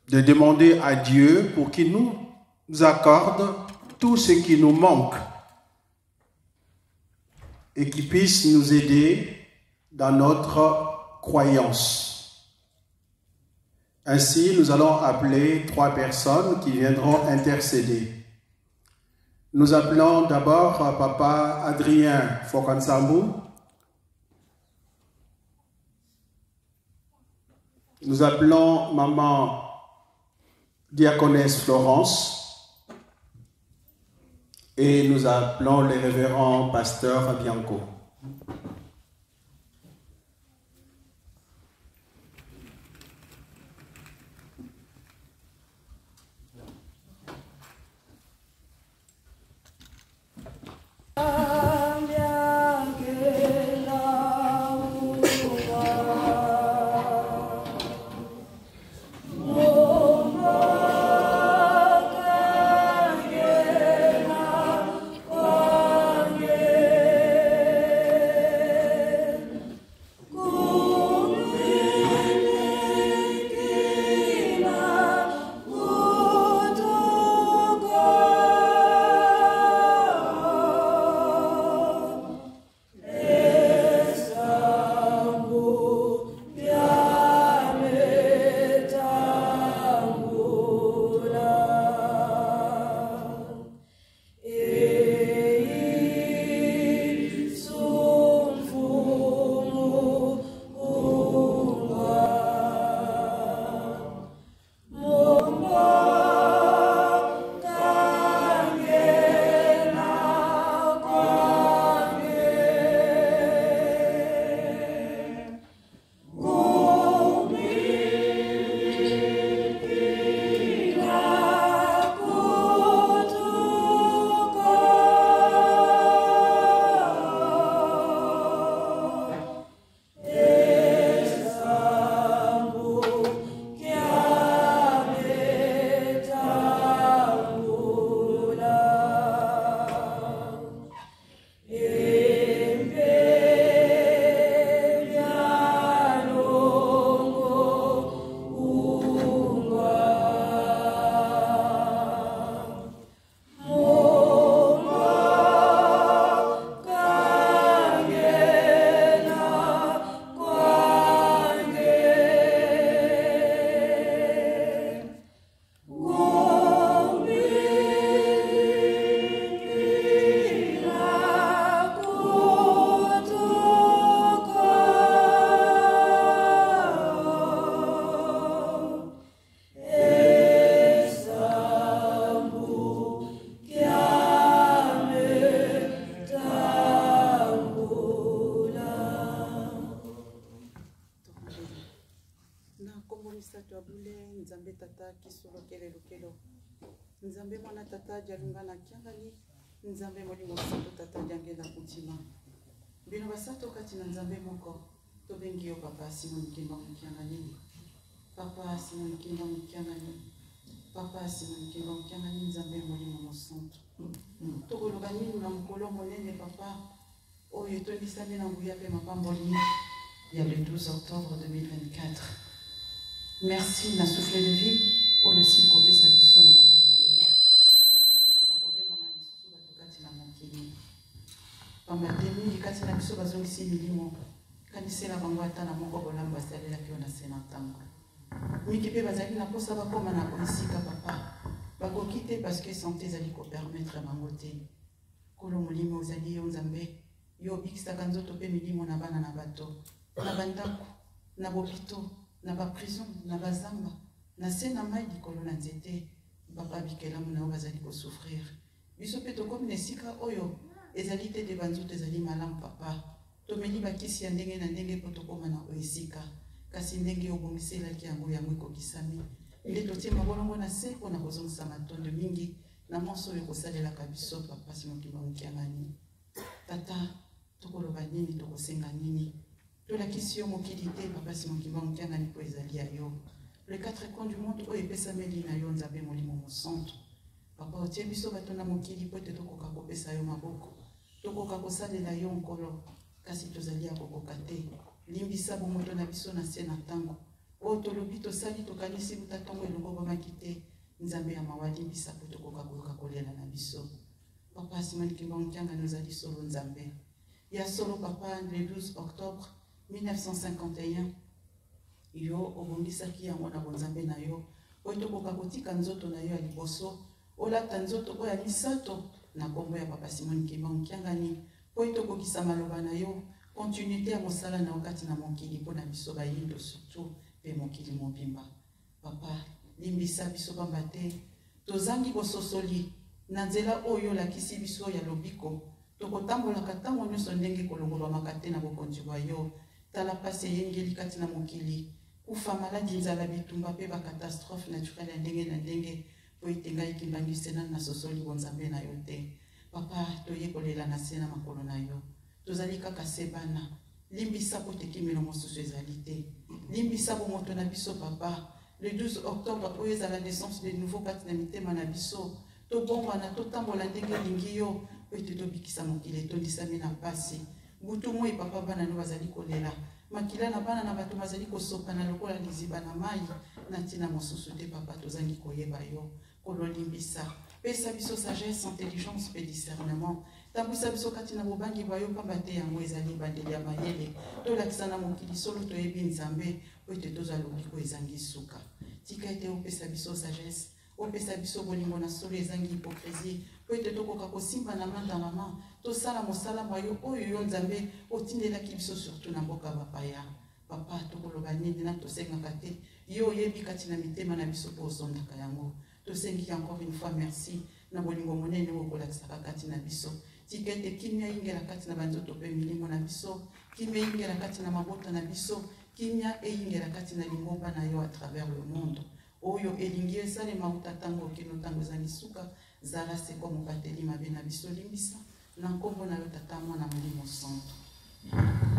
De demander à Dieu pour qu'il nous accorde tout ce qui nous manque et qu'il puisse nous aider dans notre croyance. Ainsi, nous allons appeler trois personnes qui viendront intercéder. Nous appelons d'abord Papa Adrien Fokansambu. Nous appelons Maman Diaconesse Florence et nous appelons le révérend pasteur Bianco. Nzambe mwana tata dialunga na kiangani Nzambe molimo santo tata diangela kontima bino basato kati na Nzambe moko tobengi yo papa Simon Kimbangu Kiangani papa Simon Kimbangu Kiangani papa Simon Kimbangu Kiangani Nzambe molimo mosantu tokoloba nini na mokolo monene papa oyo etondisami na nguya mpe mapamboli ya le 12 octobre 2024. Merci na souffle de vie oyo osili kopesa biso na mokolo mwa lelo oyo ete tokoka kobengama lisusu bato kati na mokili. Pamba te mingi kati na biso bazongisi milimo, kanisela bango ata na moko bolamu basalelaki yo na se na ntango. Mingi mpe bazali na mposa bakoma na esika papa bakoki te parce que sante ezali kopermettre bango te. Nkolo Molimo, ozali yo Nzambe, yo obikisaka nzoto mpe milimo na bana na bato, na bandako, na bopito, na baprison, na bazamba, na se na mai, likolo na nzete. Papa, bikelamu na yo bazali kosouffrir. Biso mpe tokomi na esika oyo ezali te te banzoto ezali malamu, papa. Tomeli bakisi ya ndenge na ndenge mpo tokoma na oyo esika, kasi ndenge obongiselaki yango, yango ekokisami. Nde totie mabolongo na se mpo na kozongisa matondo mingi na monso oyo kosalelaka biso papa Simon Kimbangu Kiangani. Tata, tokoloba nini, tokosenga nini? Tolakisi yo mokili te papa Simon Kimbangu Kiangani mpo ezali ya yo. Le quatre coins du monde oyo epesameli na yo Nzambe Molimo Mosantu. Papa, otie biso bato na mokili mpo ete tokoka kopesa yo maboko, tokoka kosalela yo Nkolo, kasi tozali ya kokoka te. Limbisa bomoto na biso na se na ntango. Oyo tolobi, tosali, tokanisi buta ntongo elongobamaki te. Nzambe ya mawa, limbisa mpo tokoka koyoka kolela na biso. Papa Simon Kimbangu Kiangani, ozali solo Nzambe ya solo. Papa, le 12 octobre 1951, yo obongisaki yango na bonzambe na yo oyo tokoka kotika nzoto na yo ya liboso, olata nzoto oyo ya misato na nkombo ya Papa Simon Kimbangu Kiangani, mpo ete okokisa maloba na yo, continuité ya mosala na yo kati na mokili, mpo na biso bayindo surtout mpe mokili mobimba. Papa, limbisa biso, pamba te tozangi bososoli na nzela oyo olakisi biso ya lobiko. Tokotambolaka ntango nyonso ndenge kolongolwamaka te na bokonzi bwa yo. Tala mpasi eyengeli kati na mokili: kufa, maladi, nzala, bitumba mpe bacatastrophe naturelle ya ndenge na ndenge, mpo ete ngai Kimbanguiste nanu nasosoli bonzambe na yo te. Papa, toye kolela na se na makolo na yo. Tozali kaka se bana. Limbisa po te kimelo mosusu ezali te. Limbisa bomoto na biso. Papa, le 12 octobre oyo ezala naissance de nouveau kati na mitema na biso. Tobongwana, totambola ndenge elingi yo, po ete tobikisa mokili etondisami na mpasi. Butu moi, papa, bana no bazali kolela. Makila na bana na bato bazali kosopana lokola liziba na mai, na ntina mosusu te, papa, tozangi koyeba yo. Kololimbisa, pesa biso sagesse, intelligence mpe discernement. Tambwisa biso kati na bobangi bwa yo, pamba te yango ezali ebandeli ya mayele. Tolakisa na mokili solo toyebi Nzambe, po ete tozwa lobiko ezangi suka. Tika ete opesa biso sagesse, opesa biso bolingo na solo ezangi hypocrisie, po ete tokoka kosimba na main dans la main, tosala mosala mwa yo oyo yo Nzambe otindelaki biso, surtout na mboka bapaya. Papa, tokoloba nini na tosengaka te? Yo oyebi kati na mitema na biso mpo osondaka yango. Tosengi encore une fois merci na bolingo monene oyo okolakisaka kati na biso. Tika ete kimia eyingela kati na banzoto mpe milimo na biso, kimia eyingela kati na mabota na biso, kimia eyingela kati na lingomba na yo à travers le monde. Oyo elingi esalema uta ntango kino ntango ezangi suka. Zala seko mobateli mabe na biso. Limbisa na nkombo na yo, Tata, Mwana, Molimo Santo.